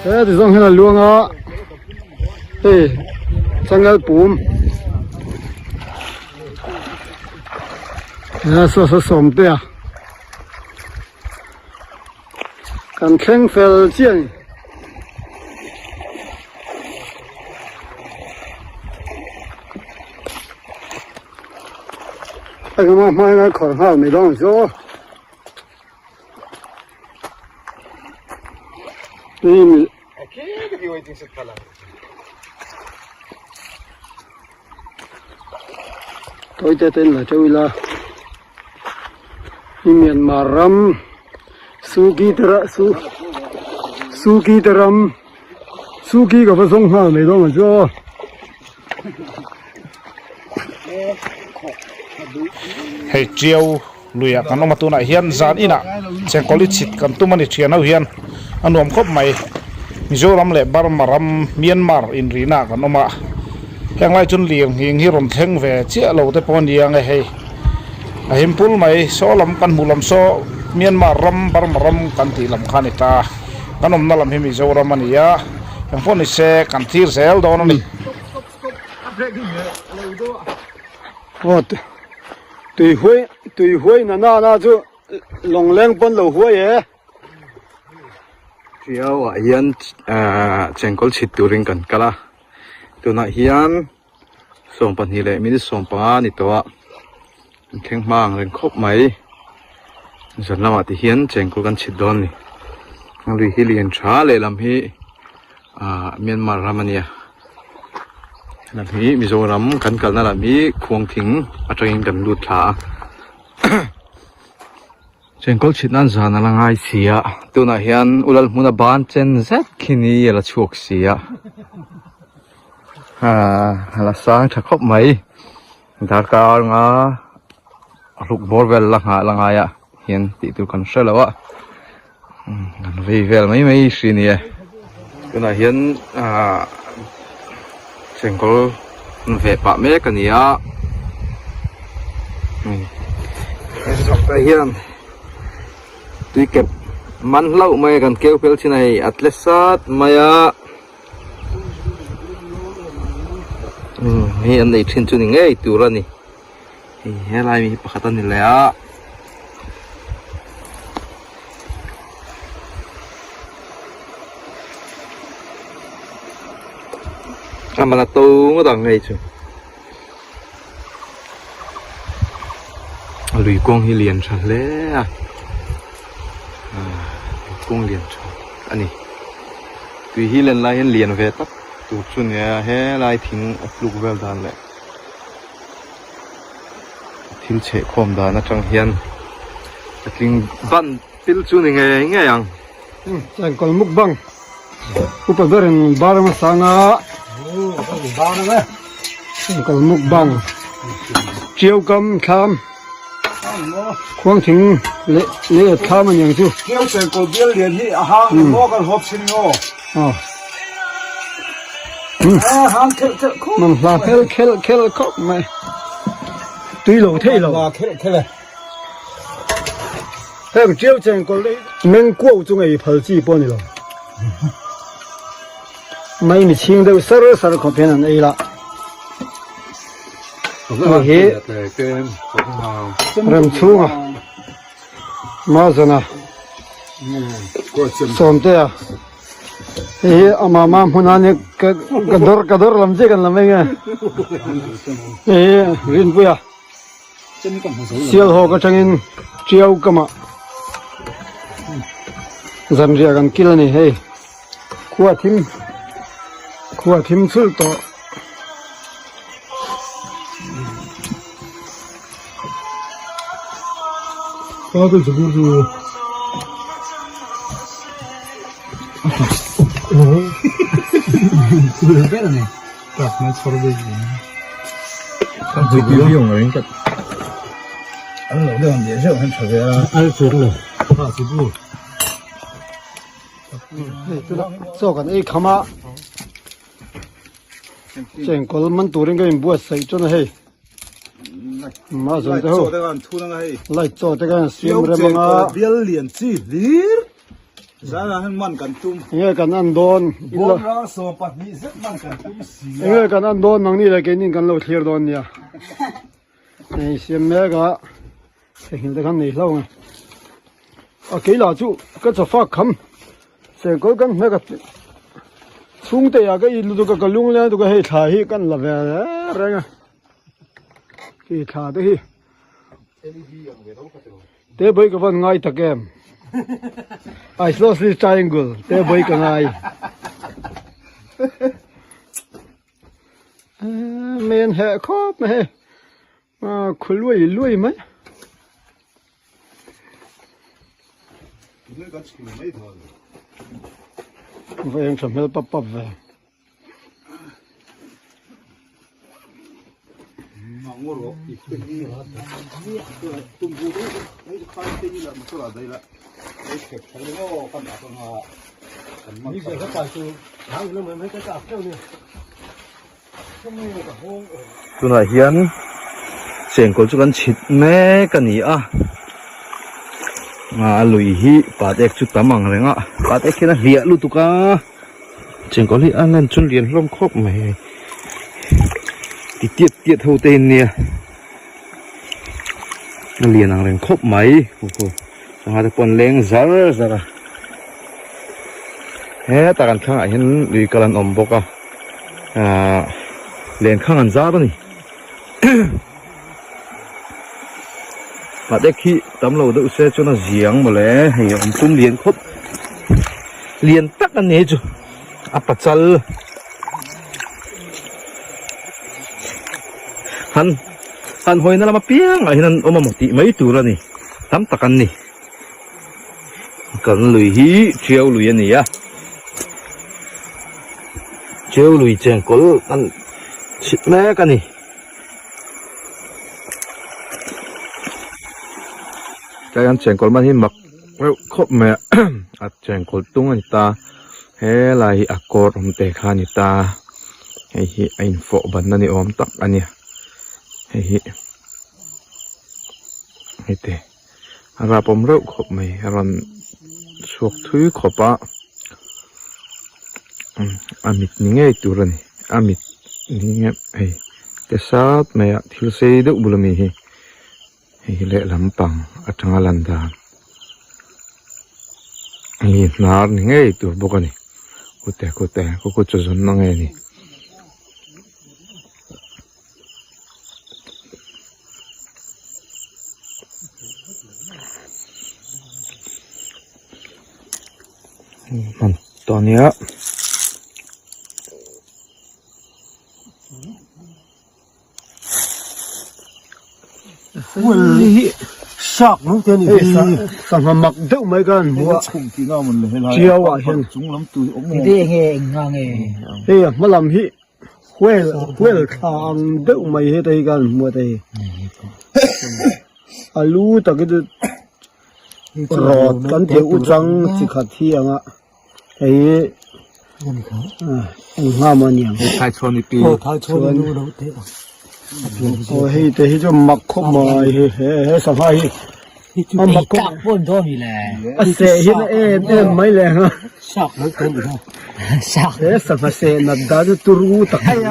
He ti zawng hian a luang a hei changel pum saw saw sawm te a kan thleng fel chiah a ni. Engemaw hmain a khawr nghal mai dawn ang chu aw. Tawi te te in la teuh ila hi Myanmar ram Suki te ra su Suki te ram Suki ka va zawng nghal mai dawn ang chu aw. Hei Tiau Luiah kan awm a tunah hian zan inah chengkawl i chhit kan tum a ni thian ho hian a nuam khawp mai Mizoram leh Burma ram Myanmar inrihna ah kan awm a heng lai chuan lir nghing hi rawn thleng ve chiah lo te pawh a ni ang e hei a him pul mai saw lam kan hmuh lam saw Myanmar ram Burma ram kan tih lam kha a ni ta kan awmna lam hi Mizoram a ni a eng pawh ni se kan thlir zel dawn a ni. Tui huai tui huai na na na chu lawng leng pawn lo huai e. Tiau ah hian ahh chengkawl chhit turin kan kal a tunah hian 12 leh minute 15 a ni tawh a an thleng hma ang reng khawp mai zan lamah te hian chengkawl kan chhit dawn a ni a lui hi lian tha lehlam hi ahh Myanmar ram a nia. Lam hi Mizoram kan kalna lam hi khuangthing atangin kan lut thla a chengkawl chhit nan zan a la ngai si a tunah hian ulal hmuna ban chen zet khi ni a la chhuak si a ahh a la sang tha khawp mai darkar anga ruk bawr vel la nghah la ngai a hian tih tur kan hre lo a. Kan vei vel mai mai hri a ni e tunah hian ahh chengkawl veh pah mek a ni a tah hian tui kep man hlauh mai a kan keu fel thin a hei a tle sat mai a hei an nei thin chu ni ngei tur a ni. Hei helai mi hi pakhat a ni leh a. A man a to ngawt ang hei chu. A lui kawng hi lian tha hle a. Lui kawng lian tha a ni. Tui hi len lai hian lian ve tak tur chu a ni a helai thing a tluk vel dan leh. Thil chheh khawm dan atang hian patling ban pil chu ni ngei ngei ang. Chengkawl mukbang upa berin bar hmasa anga chengkawl mukbang chiau kam thlam khuang thing leh leh thlam a niang chu. Chiau chengkawl bial lian hi a hang emaw kan hawp sin maw. Mang hla khel khel khel khawp mai tui lo thei lo heng tiau cheng kawl hi meng kuau chu ngei phal chi pawh a ni lo mai mi chhing deuh sar sar khawp hian an ei la hei hi rem chhunga Mazana Sawmtea. Hei hi a mama hmun a nia ka ka dawr ka dawr lam chiah kan lam eng e hei hi Rinpuia Sialhawk atangin Tiau kamah zanriah kan kil a ni hei khua thim khua thim chhulh tawh. Chaw kan ei kham a chengkawl man turin ka inbuatsaih chuan a hei. Ma zon te ho. Light chaw te kan siam rem anga. Bial lian chi hlir. Zanah hian man kan tum. Enge kan an dawn? Bawm rang 12 zet man kan tum si a. Enge kan an dawn nangni leh keinin kan lo thlir dawn nia. Hei siam mek a theihnghilh te khan nei hlo nge. A kei lah chu ka chawfak kham chengkawl kan hnek a chhungte ah ka it lutuk a ka lung leng lutuk a hei thla hi kan la ve reng a khi thla te hi te bawi ka van ngai tak em isosceles triangle te bawi ka ngai men heh khawp mai hei khu luai luai mai. Va eng tha hmel pap pap ve. Tunah hian chengkawl chu kan chhit mek a ni a a lui hi pat ek chu tam ang reng a pat ek hian a hliah lutuk a chengkawl hi a lan chuan lian hlawm khawp mai hei ti tiat tiat ho te in nia a lian ang reng khawp mai sangha te pawh an leng zar zar a hetah kan thlangah hian lui kal an awm bawk a. Ahh lenkhang an zar a ni patek hi tam lo deuh se chuan a ziang mawle hei a awm tum lian khawp lian tak a ni chu a pachal han han hawina lam apiangah hian an awm a maw tih mai tur a ni tam tak an ni. Kan lui hi Tiau lui a ni a, Tiau lui chengkawl kan chhit mek a ni. Tlai kan chengkawl man hi mak reuh khawp mai a, a chengkawl tung a ni ta, helai hi a kawr awm te kha a ni ta, hei hi a infawh banna ni awm tak a ni a, hei hi heti. A rap awm reuh khawp mai a rawn chhuak thui khawp a a mit ni ngei tur a ni a mit ni nge hei te sat mai a thil sei deuh bul ami hi hei hi lehlam pang atanga lan dan hei hnar ni ngei tur bawk a ni kute kute khaw kut chu zawn na nge ni. Hman tawh a nia. Sangha mak deuh mai khan hmu a chiau ah hian hei a hma lam hi Whale whale thla ang deuh mai heta hi khan hmu a te hi a lu tak hi chu rawt kan tih u chang chi khat hi ang a hei hi eng ngham a niang aw hei te hi chu mak khawp mai he he sangha hi a mak khawp a seh hian a em em mai leh ang a. He sangha seh nat dan chu turu tak a ni.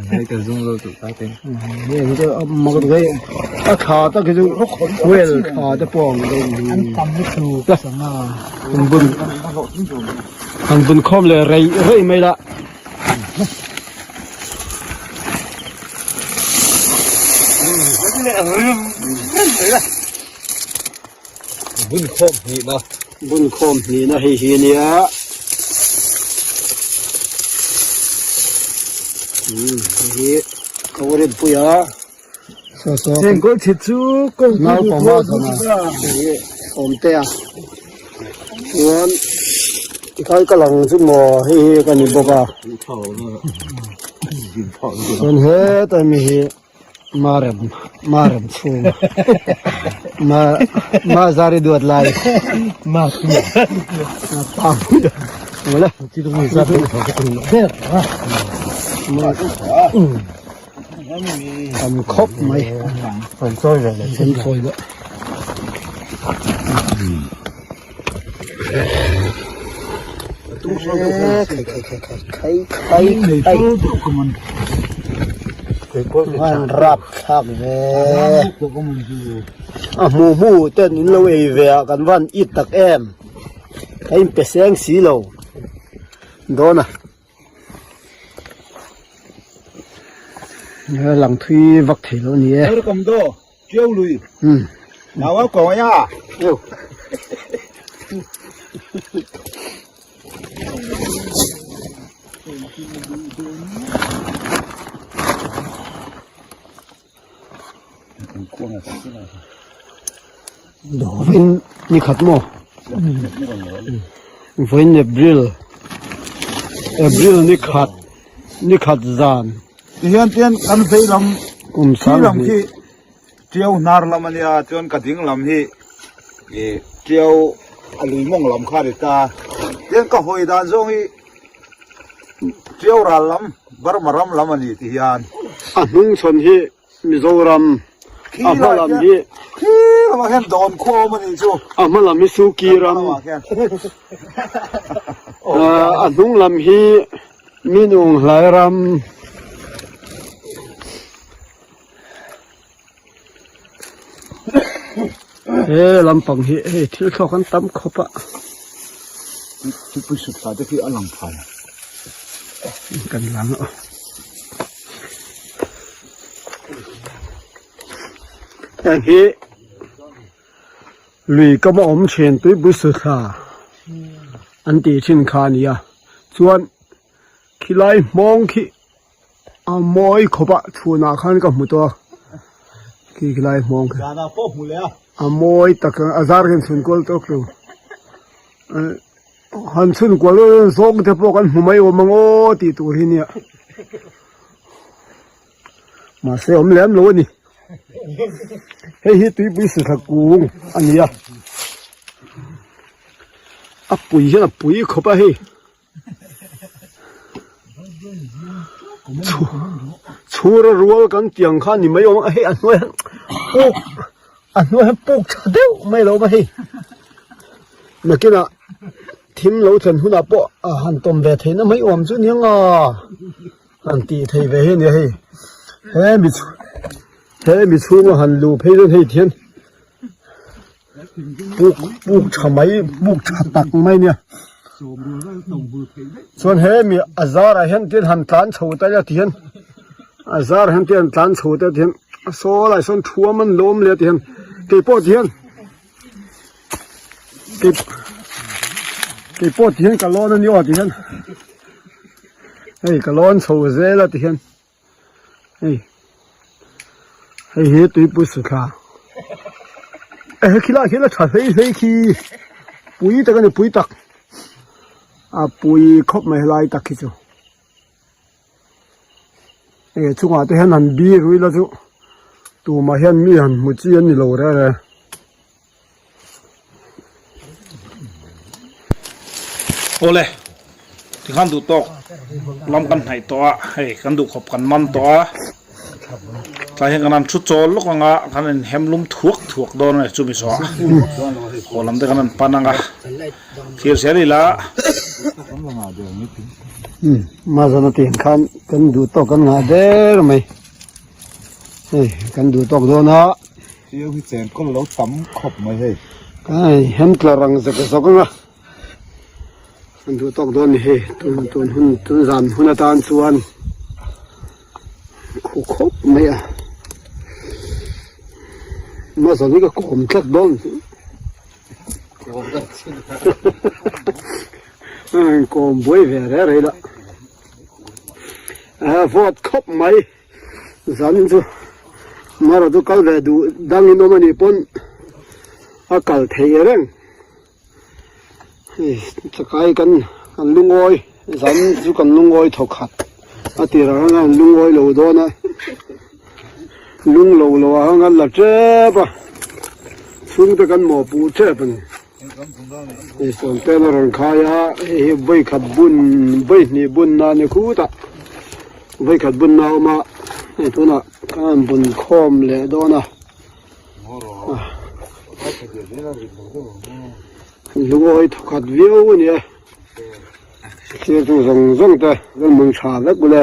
Heng hi chu a mak deuh hei a thla tak hi chu whale thla te pawh ang deuh ni. Han bun han bun khawm leh rei rei mai la. Bun khawm hnihna. Bun khawm hnihna hei hi ania. Umm hei hi ka urin pui a. Saw saw. Chengkawl chhit chu kawng pui Naupang a thawm a hei hi awm te a. Chuan tikhan ka lang chu maw hei hi ka ni bawk a. Chuan hetah mi hi. Marem marem chhung ma ma zari duat lai ma pa wala tam khawp mai an chawi ve leh an chawi leh. Khai khai khai khai khai khai khai. Van rap thlak ve. A hmu hmu ten in lo ei ve a kan van it tak em. Ka in pe seng si lo. Dawn a. Lang thui vak thei lo ni e. Chiu lui. Hmm. Nào á cổ nha. Yêu. Vawiin ni khat maw? Vawiin April April ni khat ni khat zan. Tihian tian kan vei lam Kum khi lam 20 khi Tiau hnar lam a nia chuan ka ding lam hi ih Tiau a lui mawng lam kha a ni ta. Tian ka hawi dan zawng hi Tiau ral lam Burma ram lam a ni ti hian. A hnung chhawn hi Mizoram a hma lam hi Khi lamah khian dawn khua awm a nih chu. A hma lam hi Suki ram a hnung lam hi Minung hlai ram. He lampang hi hei thil thlawk an tam khawp a. Thupui sut thla te khi a lang phai. Kan lang a. Heng hi lui kam a awm thin tuipui sut thla an tih thin kha a ni a chuan khilai hmawng khi A mawi khawp a chhunah khan ka hmu tawh a khi khilai hmawng khi a mawi tak a a zar hian chhun kual tawk lo han chhun kual zawng te pawh kan hmu mai awm ang aw tih tur hi nia mahse awm lem lo a ni hei hi tuipui sihla kung a ni a a pui hian a pui khawp a hei. Chhura rual kan tiang kha ni mai awm a hei a hnuai hian puk a hnuai hian puk tha deuh mai lo awm a hei nakinah thim lo thlen hunah pawh a han tawm ve theihna mai awm chu nia nga han tih thei ve hi a nia hei he mi he mi chhunga han luh phei dawn hei tihian. Puk puk tha mai puk tha tak mai nia chuan he mi a zarah hian tin han tlan chho ta ila ti hian a zarah hian tin han tlan chho ta ti hian saw lai sawn thuam an lawm leh ti hian keipawh ti hian kei keipawh ti hian ka lawn a ni aw ti hian hei ka lawn chho zel a ti hian. Hei hei hi tuipui suthla eh khilai khian a tha hlei hlei khi pui tak a ni pui tak a pui khawp mai helai tak hi chu hei chungah te hian han bir ila chu tumah hian mi han hmu chi an ni lo reng reng. Awle tikhan duh tawk lam kan hnaih tawh a hei kan duh khawp kan man tawh a tlai hian kan han thu chawl lawk ang a kan inhem lum thuak thuak dawn a ni chumi zawh ah haw lam te kan han pan ang a thlir zel ila. Mazana tih ang khan kan duh tawk kan ngah der mai hei kan duh tawk dawn a. Chiu hi chen kawl lo tam khawp mai hei. Ai hem tlar ang zek zawk anga an duh tawk dawn ni hei tun tun hun tun zan hun atan chuan khu khawp mai a Amazon hi ka kawm tlat dawn kawm buai ve reng reng ila a vawt khawp mai. Zan chu Mara chu kal ve duh dangin awm a nih pawn a kal thei reng. Hei chakai kan kan lungawi zan chu kan lungawi thaw khat a tir ang a lungawi lo dawn a lung lo lo ang a la tep a chhungte kan mawhpuh tep a ni. Hei sawmten a rawn khai a hei hi vawikhat bun vawihnih bun na a ni khut a vawikhat bun na a awm a hei tunah kan han bun khawm leh dawn a lungawi thawkhat viau a ni e. Thlir tu zawng zawng te lalmang tha vek ule.